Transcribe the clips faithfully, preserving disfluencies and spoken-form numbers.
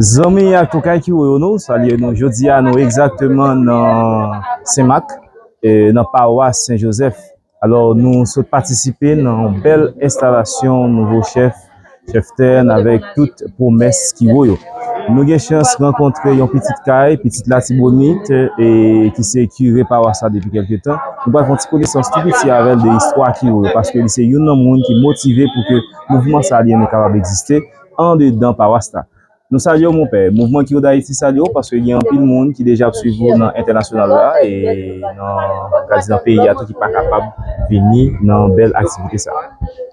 Zanmi ak tokay Kiwo yo, nou salye nou. Jodi a, nou egzakteman nan Senmak, e, nan pawas Sen Jozèf. Alò, nou sot patisipe nan yon bèl enstalasyon nouvo chèf, chèf tèn, avèk tout pwomès Kiwo yo. Nou gen chans rankontre yon pitit kay, pitit Latibonit, e ki se kire pawas la depi kèlke tan. Nou pral fè yon ti konesans tou piti avè l de istwa Kiwo yo, paske li se youn nan moun ki motive pou ke mouvman sa li menm kapab egziste andedan pawas la. Nou salye w, monpè. Mouvman Kiwo Dayiti salye w, paske gen anpil moun ki deja ap swiv ou nan entènasyonal la e nan, ka di, nan peyi a tou, ki pa kapab vini nan bèl aktivite sa.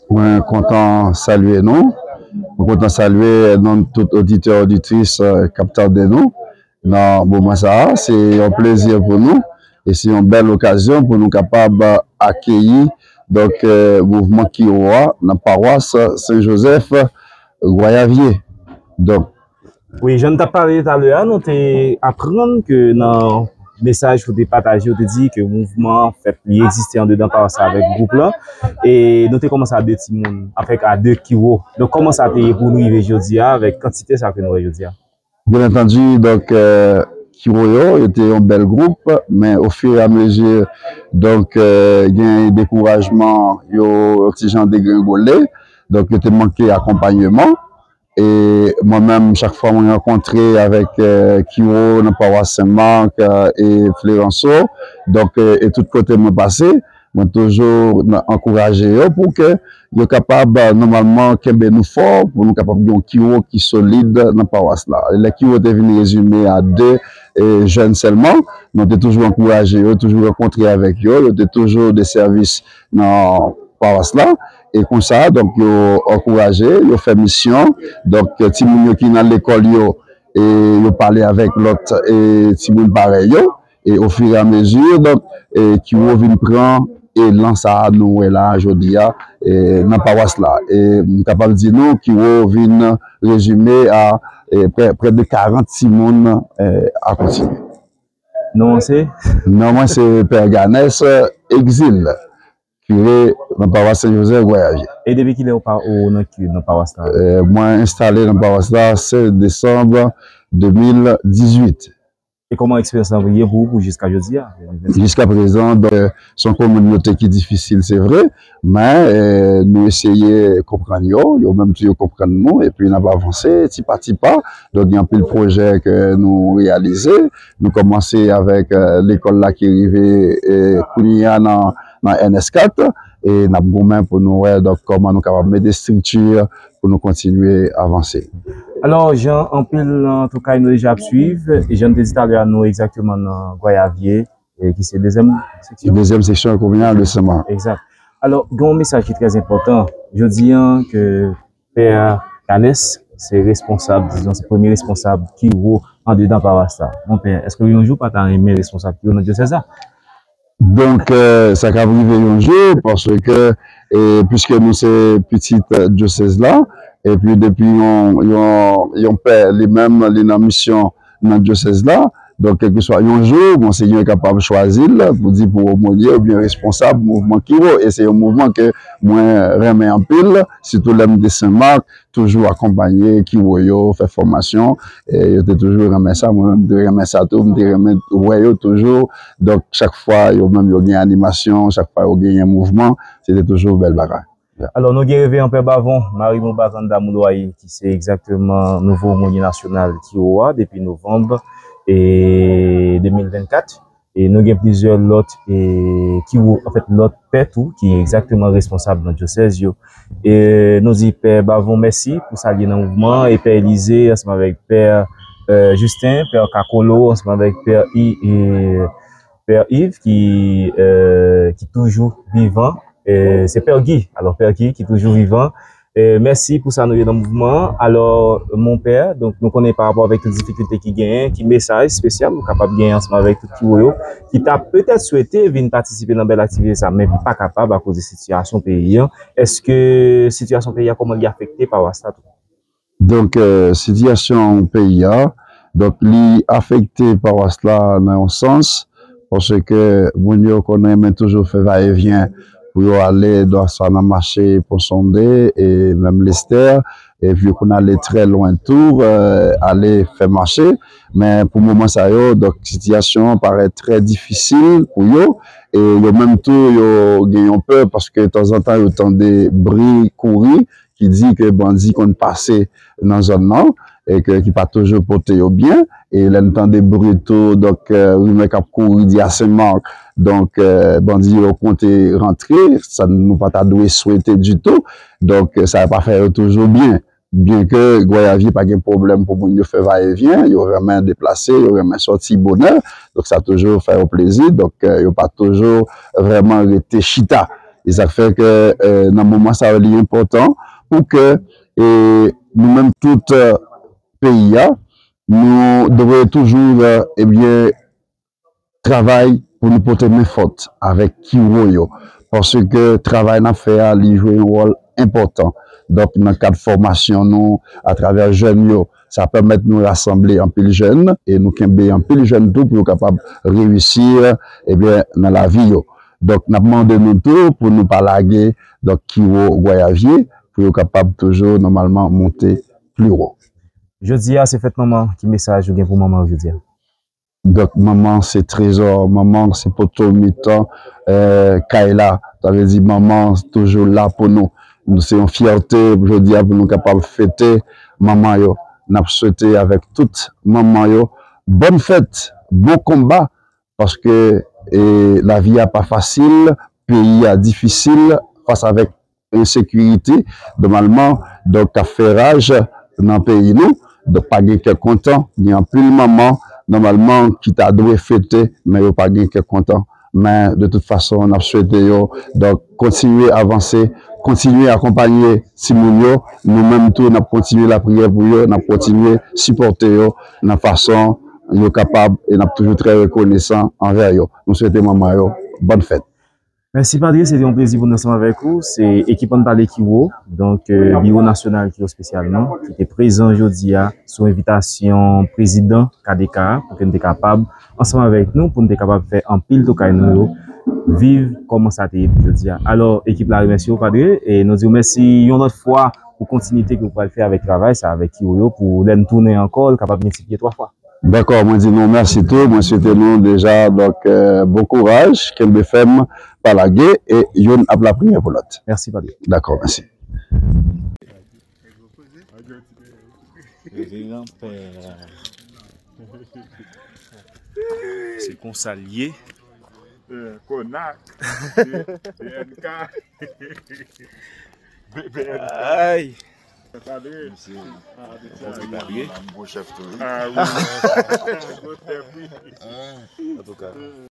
Mwen kontan salye nou. Mwen kontan salye non tout oditè, oditris, eh, k ap tande nou nan moman sa a. Se yon plezi pou nou e se yon bèl okazyon pou nou kapab akeyi, donk, eh, mouvman Kiwo a nan pawas Sen Jozèf, Gwayavye. Donk, wi, jan n t ap pale talè a, nou te aprann ke nan mesaj ou te pataje, ou te di ke mouvman an, fèt, li egziste andedan pawas la avèk gwoup lan. E nou te kòmanse a de timoun, anfèt, a de Kiwo. Donk, kòman sa te ye pou nou rive jodi a, avèk kantite sa ke nou wè jodi a? Byen antandi, donk, eh, Kiwo yo, yo te yon bèl gwoup, men ofiramezu, donk, eh, gen dekourajman, yo yon ti jan degrengole, donk, yo te manke akonpanyeman. E mwen menm, chak fwa mwen rankontre avèk, eh, Kiwo nan pawas Sen Mak, eh, e Fleranso, donk, eh, e tout kote mwen pase, mwen toujou nan, ankouraje yo pou ke yo kapab, eh, nòmalman kenbe nou fò, pou nou kapab gen yon Kiwo ki solid nan pawas la. Lè Kiwo te vin rezime a de, eh, jèn sèlman, nou te toujou ankouraje yo, toujou rankontre avèk yo, yo te toujou de sèvis nan pawas la. E konsa, donk, yo ankouraje, yo fè misyon. Donk, timoun yo ki nan lekòl yo, e yo pale avèk lòt, e timoun parèy yo. E ofiramezu, donk, e Kiwo vin pran elan sa a nou wè la a jodi a, e nan pawas la. E m kapab di nou, Kiwo vin rezime a, e prè, prè de karant timoun, e a kontinye. Non, se? Non mwen se Pè Ganès Exil, kire nan pawas Sen Jozèf Gwayavye. E depi kilè ou pa, ou nan ki, nan pawas la? Eh, mwen enstale nan pawas la sèz desanm de mil dizuit. E kòman eksperyans lan ye pou ou pou jiska jodi a? Jiska prezan, donk, eh, se yon kominote ki difisil, se vre, men, eh, nou eseye konprann yo, yo menm tou yo konprann nou, epi n ap avanse ti pa ti pa. Donk, gen anpil pwojè ke nou reyalize. Nou kòmanse avèk, eh, lekòl la ki rive, eh, kounye a nan, nan N S kat, e n ap goumen pou nou wè, donk, kòman nou kapab mete estrikti pou nou kontinye avanse. Alò, jan anpil, antouka, nou deja ap swiv, e jan n te di talè a, nou egzakteman nan Gwayavye, e ki se dezyèm seksyon? Dezyèm seksyon kominal de Senmak. Egzak. Alò, gen yon mesaj ki trè enpòtan. Jodi a, ke Pè Ganès se responsab, dizon, se premye responsab Kiwo andedan pawas la. Monpè, èske yon jou ou pa ta renmen responsab Kiwo nan dyosèz la? Donk, eh, sa ka rive yon jou, paske, eh, piske nou se pitit, eh, dyosèz la, epi depi yon, yon, yon pè li menm, li nan misyon nan dyosèz la, donk, kèlkeswa yon jou, Monsenyè kapab chwazi l pou di pou omonye oubyen responsab mouvman Kiwo. E se yon mouvman ke mwen renmen anpil, sitou lè m te Senmak, toujou akonpanye Kiwo yo, fè fòmasyon. E yo te toujou renmen sa, mwen menm m te renmen sa tou, m te renmen wè yo toujou. Donk, chak fwa yo menm yo gen animasyon, chak fwa yo genyen mouvman, se te toujou bèl bagay. Alò, nou gen reveyan Pè Bavon, Marie Mouba Kanda Moulwaye, ki se egzakteman nouvo omonye nasyonal Kiwo a depi novanm, e, de mil vennkat. E nou gen plizyè lòt, e, Kiwo, anfèt, lòt pè tou, ki egzakteman responsab nan dyosèz yo. E nou di Pè Bavon mèsi pou sa l ye nan mouvman an, e Pè Elize, ansanm avèk Pè, eh, Justin, Pè Kakolo, ansanm avèk Pè I, e, Pè Yves, ki, eh, ki toujou vivan. Eh, se Pè Guy, alò, Pè Guy ki toujou vivan. Eh, mèsi pou sa nou ye nan mouvman an. Alò, monpè, donk, nou konnen pa rapò avèk tout difikilte ki genyen, ki mesaj espesyal ou kapab genyen ansanm avèk tout Kiwo yo, ki ta petèt swete vin patisipe nan bèl aktivite sa, men pa kapab akoz de sitiyasyon peyi an. Èske sitiyasyon peyi a, kòman li afekte pawas la tou? Donk, eh, sitiyasyon peyi a, donk, li afekte pawas la nan yon sans, paske moun yo konn renmen toujou fè vayevyen pou yo ale, dwa swa nan mache Pon Sonde e menm Lestè, epi yo konn ale trè lwen tou, eh, ale fè mache. Men pou moman sa yo, donk, sitiyasyon an parèt trè difisil pou yo. E yo menm tou, yo gen yon pè paske tanzantan yo tande bri kouri ki di ke bandi konn pase nan zòn nan e ke, ki pa toujou pote yo byen. E lè n tande bri tou, donk, eh, rimè k ap kouri di a Sen Mak, donk, eh, bandi yo konte rantre, sa nou pa ta dwe swete ditou. Donk, sa pa fè yo toujou byen. Byenke Gwayavye pa gen pwoblèm pou moun yo fè vayevyen, yo renmen deplase, yo renmen sòti bonè, donk sa toujou fè yo plezi, donk, eh, yo pa toujou vrèman rete chita. E sa k fè ke, eh, nan moman sa yo, li enpòtan pou ke, eh, nou menm tout, eh, peyi a, nou dwe toujou, eh, ebyen, travay pou nou pote men fòt avèk Kiwo yo. Paske travay n ap fè a, li jwe yon wòl enpòtan. Donk, nan kad fòmasyon nou, atravè jèn yo, sa pèmèt nou rasanble anpil jèn e nou kenbe anpil jèn tou pou yo kapab reyisi, ebyen, nan lavi yo. Donk, n ap mande nou tou pou nou pa lage, donk, Kiwo Gwayavye, pou yo kapab toujou nòmalman monte pli wo. Jodi a, se fèt manman. Ki mesaj ou gen pou manman w jodi a? Donk, manman se trezò, manman se poto mitan, eh, kay la. Sa vle di, manman toujou la pou nou. Nou se yon fyète jodi a pou nou kapab fete manman yo. N ap swete avèk tout manman yo, bòn fèt, bon konba, paske, eh, lavi a pa fasil, peyi a difisil, fas avèk ensekirite, nòmalman, donk, k ap fè raj nan peyi nou. Donk, pa gen kè kontan. Gen anpil manman, nòmalman, ki ta dwe fete, men yo pa gen kè kontan. Men, de tout fason, n ap swete yo, donk, kontinye avanse, kontinye akonpanye timoun yo. Nou menm tou, n ap kontinye lapriyè pou yo, n ap kontinye sipòte yo nan fason yo kapab, e n ap toujou trè rekonesan anvè yo. Nou swete manman yo bòn fèt. Mèsi, Padre. Se te yon plezi pou nou ansanm avèk ou. Se ekip Ann Pale Kiwo, donk, eh, Biwo Nasyonal Kiwo espesyalman, ki te prezan jodi a sou envitasyon prezidan K D K a, pou ke n te kapab, ansanm avèk nou, pou n te kapab fè anpil tokay nou yo viv kòman sa te ye pou jodi a. Alò, ekip la remèsye w, Padre, e nou di w mèsi yon lòt fwa pou kontinite ke w pral fè avèk travay sa, avèk Kiwo yo, pou lè n tounen ankò, l kapab miltipliye twa fwa. Dakò, mwen di nou mèsi tou. Mwen swete nou deja, donk, eh, bon kouraj, kenbe fèm, pa lage, e youn ap lapriyè pou lòt. Mèsi, Padre. Dakò, mèsi. Reveran pè. Se konsa l ye. Eh, Konak, B N K. Ay. Padre. Mesye, ah, bon chèf tou, wi. Ah, wi. Bon chèf, wi. Antouka.